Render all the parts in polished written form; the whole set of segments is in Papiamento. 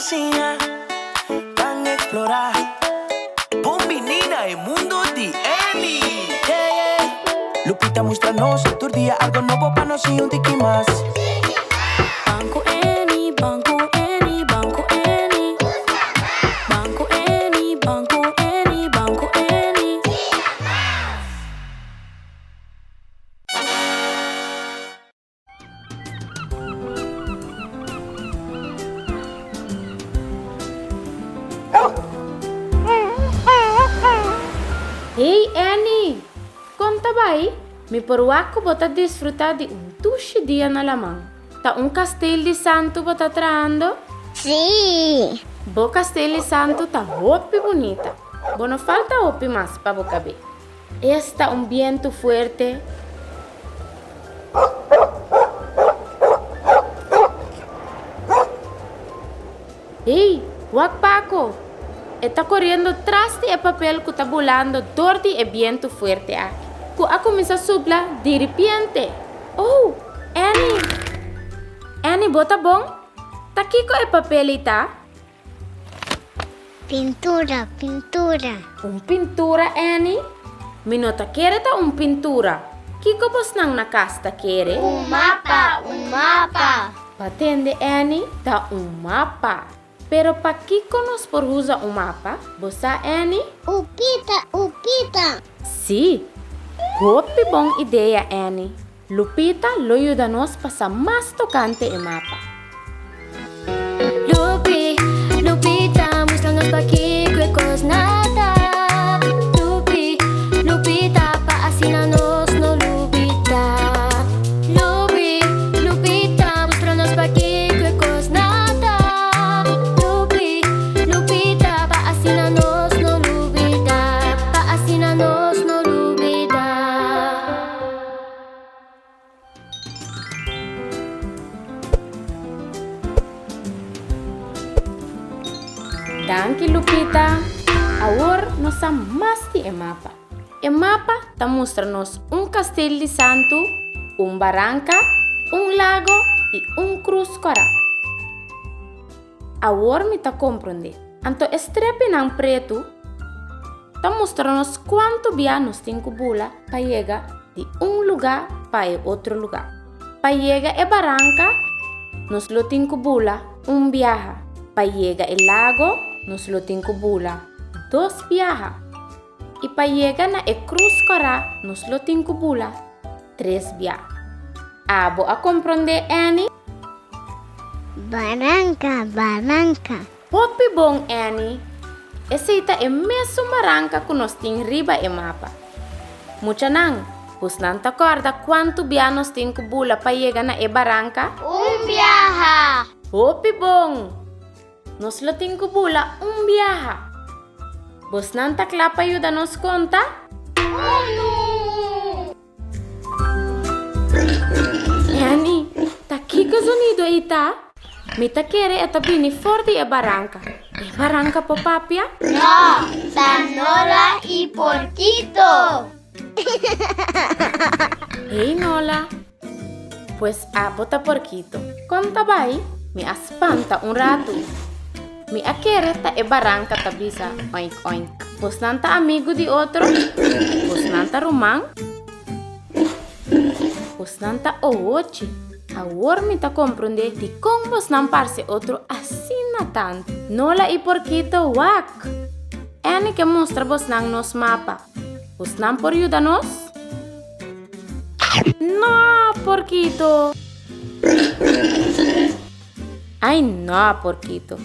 siña, ban explorá. Bon biní na e mundo di Annie! Yeah, yeah. Lupita mustra nos tur dia algo nobo pa nos siña un tiki mas. Ban ku Annie, ban ku Annie, ban ku Annie. Ban ku Annie, ban ku Annie, ban ku Annie. Hey Annie! Kon ta bai? Mi por wak ku bo ta disfrutá di un dushi dia na laman. Ta un kastel di santu bo ta trahando? Sí! Bo kastel di santu ta hopi bunita. Bo no falta hopi mas pa bo kab'é. Esta un bientu fuerte. Hey, wak Paco! E ta koriendo tras di e papel ku ta bulando dor di e bientu fuerte aki, ku a kuminsá supla diripiente. Oh, Annie! Annie, bo ta bon? Ta kiko e papel ei ta? Pintura, pintura. Un pintura, Annie? Mi no ta kere ta un pintura. Kiko bosnan na kas ta kere? Un mapa, un mapa. Ba tende, Annie, ta un mapa. Pero pakiko nos por usa un mapa? Bo sa, Annie? Upita, upita. Sí. Hopi bon idea, Annie. Lupita lo yuda nos pa sa mas tokante e mapa. Lupi, Lupita, mustra nos pakiko e kos na ta. Lupi, Lupita, pa asina nos no lubida. Lupi, Lupita, mustra nos pakiko e kos na ta. Lupi, Lupita, pa asina nos no lubida. Pa asina nos no lubida. Danki Lupita! Awor nos sa mas di e mapa. E mapa ta mustra nos un kastel di santu, un baranka, un lago i un krus kòrá. Awor mi ta komprondé. Anto e strepinan pretu ta mustra nos kuantu bia nos tin ku bula pa yega di un lugá pa e otro lugá. Pa yega e baranka, nos lo tin ku bula un biaha. Pa yega e lago, nos lo tin ku bula dos biaha. I pa yega na e krus kòrá, nos lo tin ku bula tres bia. Abo a komprondé, Annie? Baranka, baranka. Hopi bon, Annie! Esei ta e mesun baranka ku nos tin riba e mapa. Muchanan, bosnan ta kòrda kuantu bia nos tin ku bula pa yega na e baranka? Un biaha! Hopi bon! Nos lo tin ku bula un biaha. Bosnan ta kla pa yuda nos konta? Unu! Annie, ta kiko zonido ei ta? Mi ta kere e ta bini for di e baranka. E baranka por papia? No, ta Nola i Porkito! Hey Nola! Pues abo ta Porkito. Kon ta bai? Mi a spanta un ratu. Mi a kere ta e baranka ta bisa oink oink. Bosnan ta amigu di otro? Bosnan ta ruman? Bosnan ta ohochi. Awor mi ta komprondé dikon bosnan parse otro asina tantu. Nola i Porkito wak! Annie ke mustra bosnan nos mapa. Bosnan por yuda nos? No, Porkito! Ai no, Porkito.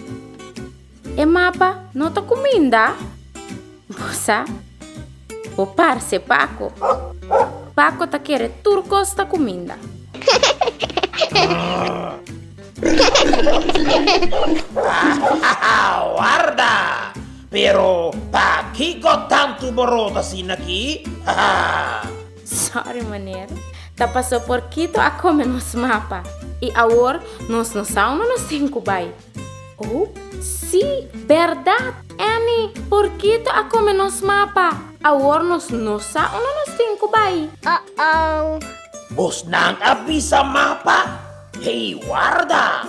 E mapa no ta kuminda. Bo sa, bo parse Paco. Paco ta kere tur kos ta kuminda. Warda! Pero pakiko tantu borota asina aki? Sorry meneer, ta paso Porkito a come nos mapa y awor nos no sa unda nos tin cu bay. Oh, si, berdad, Annie, Porkito a come nos mapa, awor nos no sa unda nos tin cu bay. Uh-oh. Bosnan a bisa mapa? Hey, warda!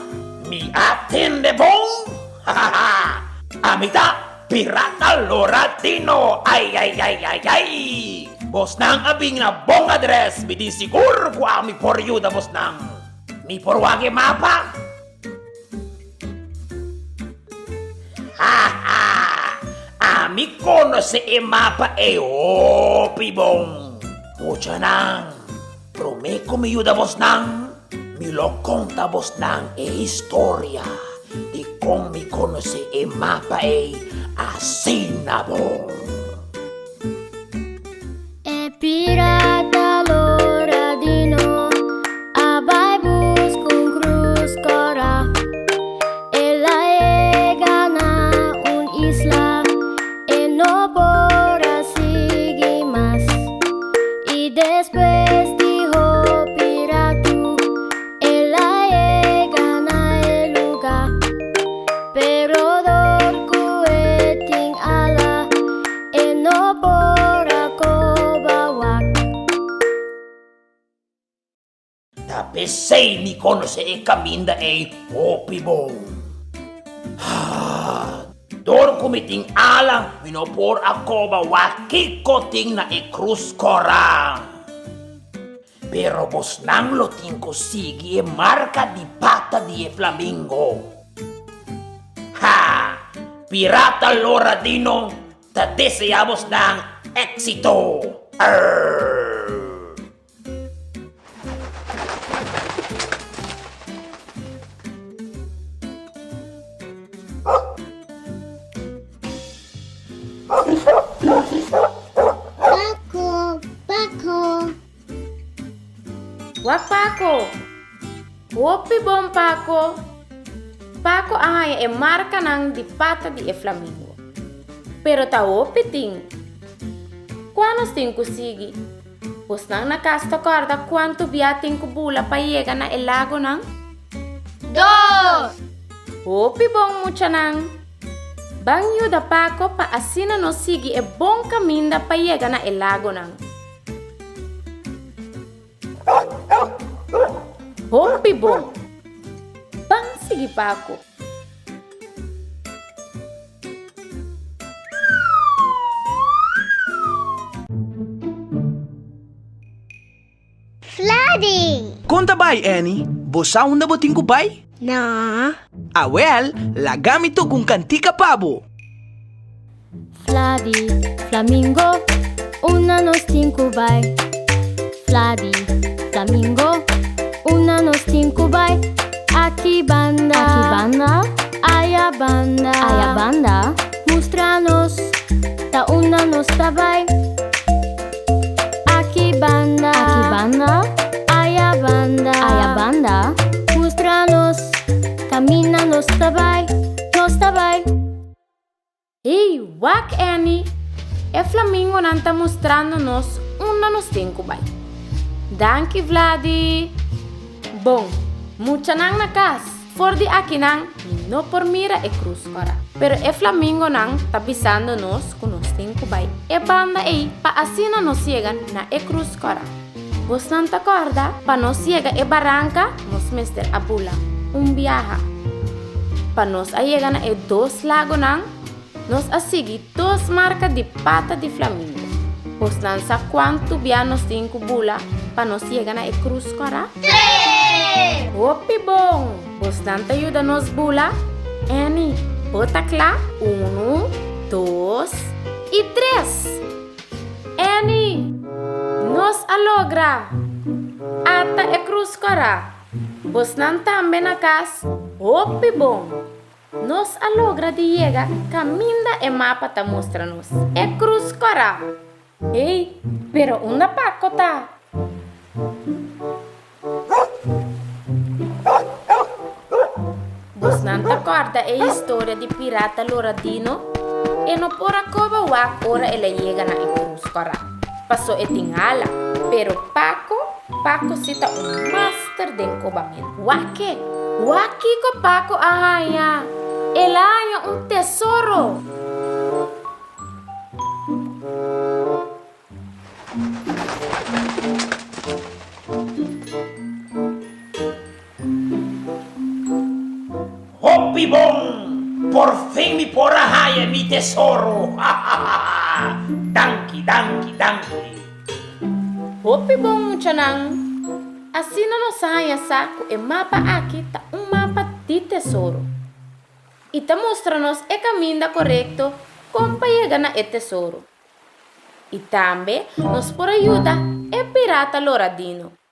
Mi a tende bon? Ha-ha-ha! Ami ta Pirata Loratino! Ai ai ai ai ai! Bosnan a bin na bon adres, mi tin sigur ku ami por yuda bosnan. Mi por wak e mapa? Ha-ha! Ami konosé e mapa ei hopi bon. Muchanan, promé ku mi yuda bosnan, Mi lo konta bosnan e historia di kon mi konosé e mapa ei asina bon. E pirata Loradino a bai buska un krus kòrá. El a yega na un isla, e no por a sigui mas. I despues di hopi ratu, el a yega na e lugá. Pero dor ku e tin ala, e no por a koba wak. Ta p'esei mi konosé e kaminda ei hopi bon. Ah, dor ku mi tin ala, mi no por a koba wak kiko tin na e krus kòrá. Pero bosnan lo tin ku sigui e marka di pata di e flamingo. Ha! Pirata Loradino ta deseá bosnan éksito! Arr! Paco, Paco. Wak Paco! Hopi bon Paco! Paco a haña e markanan di pata di e flamingo. Pero ta hopi tin. Kua nos tin ku sigui? Bosnan na kas ta kòrda kuantu bia tin ku bula pa yega na e lagonan? Dos! Hopi bon, muchanan! Ban yuda Paco pa asina nos sigui e bon kaminda pa yega na e lagonan. Hopi bon! Ban sigui Paco! Flooding! Kon ta bai, Annie? Bo sa unda bo tin ku bai? No. Awel, laga mi toka un kantika pa bo. Fladi, flamingo, unda nos tin ku bai? Fladi, flamingo, unda nos tin ku bai? Aki banda, aki banda, aya banda, aya banda. Mustra nos, ta unda nos ta bai? Aki banda, aki banda, aya banda, aya banda. Mustra nos, kaminda nos ta bai, nos ta bai. Hey, wak Annie! E flamingonan ta mustrando nos unda nos tin ku bai. Danki Vladi! Bon, muchanan na kas, for di akinan mi no por mira e krus kòrá. Pero e flamingonan ta bisando nos ku nos tin ku bai e banda ei pa asina nos yega na e krus kòrá. Bosnan ta kòrda pa nos yega e baranka nos mester a bula un biaha. Pa nos a yega na e dos lagonan, nos a sigui dos marka di pata di flamingo. Bosnan sa kuantu bia nos tin ku bula pa nos yega na e krus kòrá? Tres! Hopi bon! Bosnan ta yuda nos bula? Annie, bo ta kla? Unu, dos i tres! Annie, nos a logra! Ata e krus kòrá! Bosnan tambe na kas? Hopi bon! Nos a logra di yega kaminda e mapa ta mustra nos e krus kòrá. Ey, pero unda Paco ta? Bosnan ta kòrda e historia di pirata Loradino? E no por a koba wak ora el a yega na e krus kòrá, paso e tin hala. Pero Paco? Paco si ta un master den kobamentu. Wak ke! Wak kiko Paco a haña! El a haña un tesoro! Hopi bon! Porfin mi por a haya mi tesoro! Danki, danki, danki! Hopi bon muchanan! Asina nos a haña sa ku e mapa aki ta un mapa di tesoro. I ta mustra nos e kaminda korekto kon pa yega na e tesoro. I tambe nos por a yuda e pirata Loradino.